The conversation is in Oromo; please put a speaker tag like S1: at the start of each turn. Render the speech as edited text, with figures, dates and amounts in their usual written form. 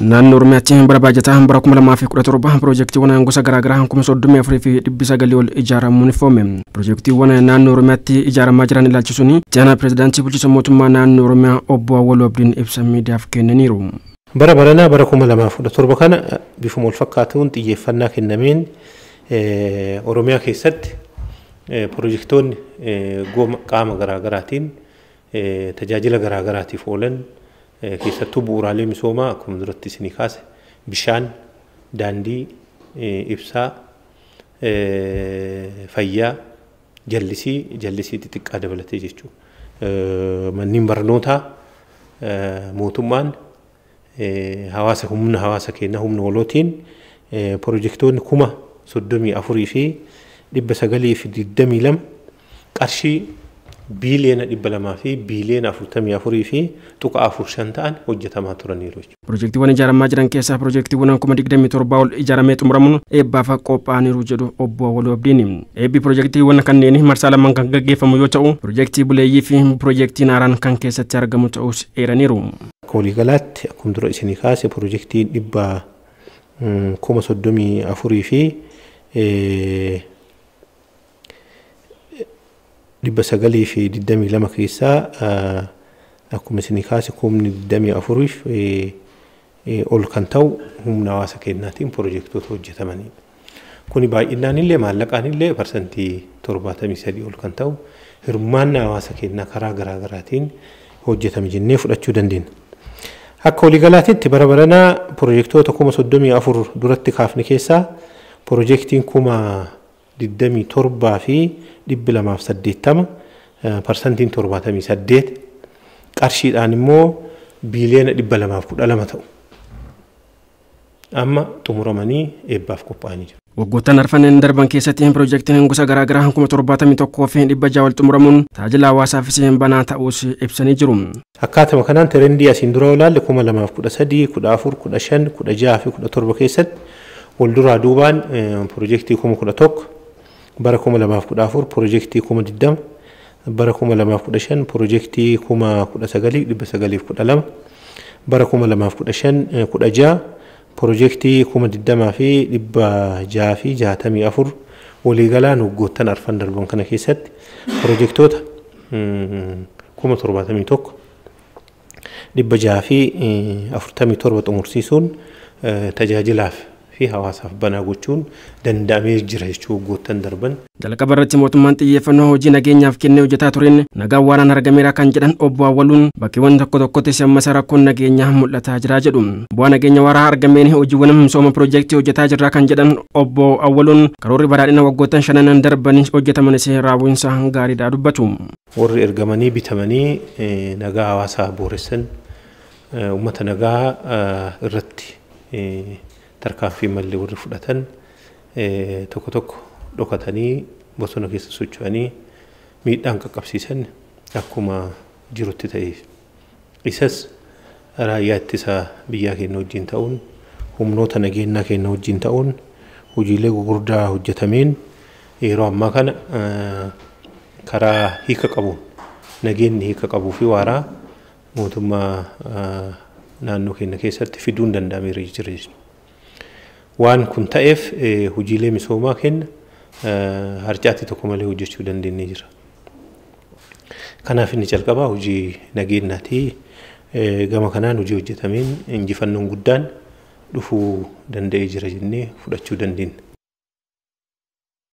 S1: Naannoo Oromiyaatti bara baajataa bara 2017 piroojeektiiwwan gosa garaagaraa 34,900 ol ijaaramuun ifoome. Piroojeektiiwwan naannoo Oromiyaatti ijaaramaa jiran ilaalchisuun itti aanaa pireezidaantii bulchiinsa mootummaa naannoo Oromiyaa obbo Awwaluu Abdiin ibsa miidiyaaf kennaniiru.
S2: Bara baranaa bara 2017 kana bifuma wal fakkaatuun xiyyeeffannaa kennameen Oromiyaa keessatti piroojeektoonni qaama garaagaraatiin tajaajila garaagaraatiif oolan keessattuu bu'uuraalee misoomaa akkuma duratti isinii kaase bishaan, daandii, ibsaa, fayyaa, jallisii xixiqqaa dabalatee jechuudha. Manneen barnootaa mootummaan hawaasa humna hawaasa keenyaa humna walootiin piroojeektoonni 34,922 qarshii biiliyoona 200 fi biiliyoona 44.45 ta'an hojjetamaa turaniiru.
S1: Piroojeektiiwwan ijaaramaa jiran keessaa piroojeektiiwwan 27,000 ol ijaaramee xumuramuun eebbaaf qophaa'aniiru jedhu obbo Awwaluu Abdiin. Eebbi piroojeektiiwwan kanneen marsaa lamaan kan gaggeeffamu yoo ta'u, piroojeektii buleeyyii fi piroojeektiin haaraan kan keessatti argamu ta'us eeraniiru.
S2: Akka waliigalaatti akkuma dura isinii kaase piroojeektiin 34,922 fi 922 keessaa akkuma isinii kaase 24,000 ol kan ta'u humna hawaasa keenyaatiin piroojeektoota hojjetamanidha. Kuni baay'inaan illee maallaqaan illee 73% ol kan ta'u hirmaannaa hawaasa keenyaa karaa garaagaraatiin hojjetame jennee fudhachuu dandeenya. Akka waliigalaatitti bara baranaa piroojeektoota 34,000 duratti kaafne keessaa piroojeektiin 27,280 78% qarshiidhaan immoo biiliyoona 212 ta'u. Amma xumuramanii eebbaaf qophaa'anii jiru.
S1: Waggoottan arfan darban keessatti piroojeektiin gosa garaagaraa 71,600 ol xumuramuun tajaajila hawaasaafis banaa ta'uus ibsanii jiru.
S2: Akkaatuma kanaan trendii asiin dura ilaalle 2013, 14, 15, 16 fi 17 keessatti wal duraa duubaan piroojeektii 11,000, bara 2014 piroojeektii 20,000, bara 2015 piroojeektii 19,912, bara 2015 16 piroojeektii 20,664. Waliigalaan waggoottan arfan darban kana keessatti piroojeektoota 71,647 xumursiisuun tajaajilaaf fi hawaasaaf banaa gochuun danda'amee jira jechuu waggoottan darban.
S1: Jalqaba irratti mootummaan xiyyeeffannoo hojii nageenyaaf kennee hojjetaa tureen nagaan waaraan argameera kan jedhan obbo Awwaluun, bakkeewwan tokko tokkottis ammas rakkoon nageenyaa mul'ataa jira jedhu. Bu'aa nageenya waaraa argameen hojiiwwan misooma piroojeektii hojjetaa jirra kan jedhan obbo Awwaluun, karoorri badhaadhina waggoottan shanan darbanii hojjetamanis raawwiinsa gaariidha dubbatu.
S2: Warri ergamanii bitamanii nagaa hawaasaa booressan, uummata nagaa irratti tarkaanfii mallee warri fudhatan tokko tokko dhokatanii bosona keessa socho'anii miidhaan qaqqabsiisan akkuma jirutti ta'e, isas raayyaa ittisa biyyaa keenya wajjin ta'uun, humnoota nageenyaa keenya wajjin ta'uun hojiilee gurguddaa hojjetameen yeroo ammaa kana karaa hiika qabuun nageenyi hiika qabuu fi waaraa mootummaa naannoo keenya keessatti fiduun danda'ameera jira jechuudha. Waan kun ta'eef hojiilee misoomaa keenya harcaatii tokko malee hojjechuu dandeenyee jira. Kanaaf inni calqabaa hojii nageenyaati. Gama kanaan hojii hojjetameen injifannoon guddaan dhufuu danda'ee jira jennee fudhachuu dandeenya.